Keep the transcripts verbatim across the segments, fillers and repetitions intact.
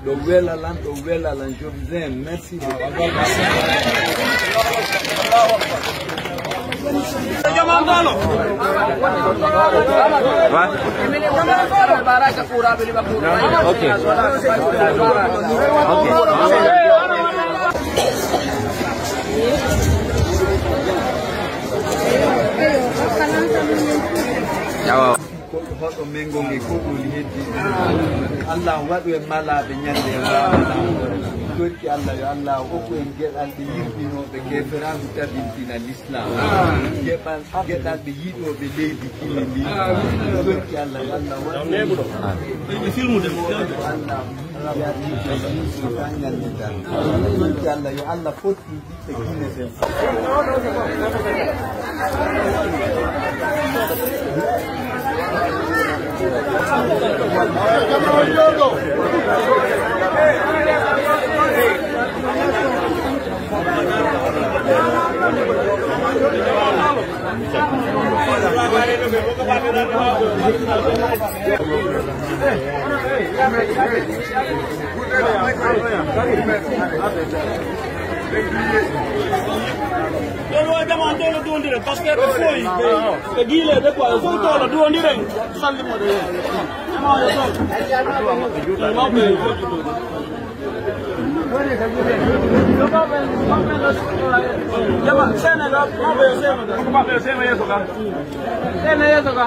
Ɗo wela lan, ɗo wela lan, je vous aime. Merci beaucoup. Wa? Ok. Ok. Yawa. Ko hoɗo men ngon e ko ɗum heddi. Allah waɗu en malaaɓe ñande e waawata. Torki Allah, yo Allah okku en geɗal ɓe yirɓinooɓe keferaagu tabintina l'islam. Geɗal, geɗal ɓe yiɗooɓe leydi Gine ndi. Torki Allah, yo Allah waɗu en. Ɓe filmude. Allah, Allah, yo Allah fot Ɗon wo jamaa ɗon no duwondire, parce que ɓe foyi, ɓe, ɓe giile, ɓe ko, fof ɗon no duwondire. Salli mo ɗo. Jamaa yo ɗon. Mawɓe, jamaa, sene ɗo, mawɓe, sene ɗo. Sene yeeso ka.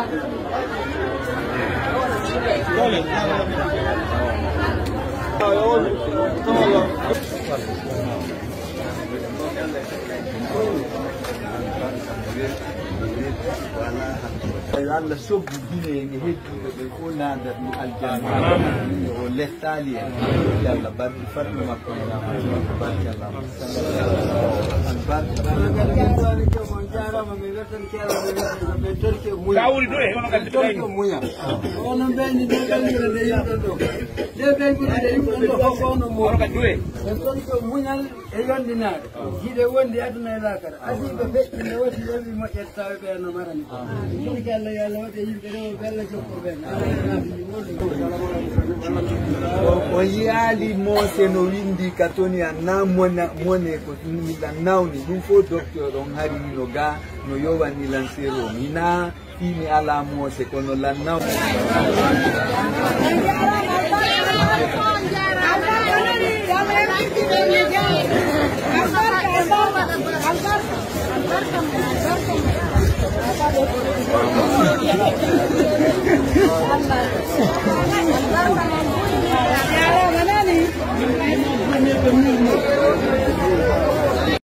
Yo Allah soggu Gine en e hedduɓe ɓe fof naada ɗum aljanna. O lettaali en. Yo Allah barki fadlu makko en. Barki Allah. Barki. Ka woni ɗo e hono kadi ɓe muña. Ono ɓeyni nde ɓeynude nde yimɓe ɗo. Nde ɓeynude nde yimɓe ɗo fof ko ono mo. Ɓe toon ko muñal e yondinaade. Jiɗe wondi aduna e laakara. Adii ɓe feƴƴi nde woti yowi moƴƴere tawa ɓe no marani. Ɗum ko Allah, yo Allah waɗe yimɓe rewo bella jokko ɓen. O, o yiyaali moose no winndi ka toni an na mona, mone ko ɗum lan nawni. Ɗum fof docteur on hari no ga no yowani lan serum. Hina Fii mi alaa moose, kono lannaw.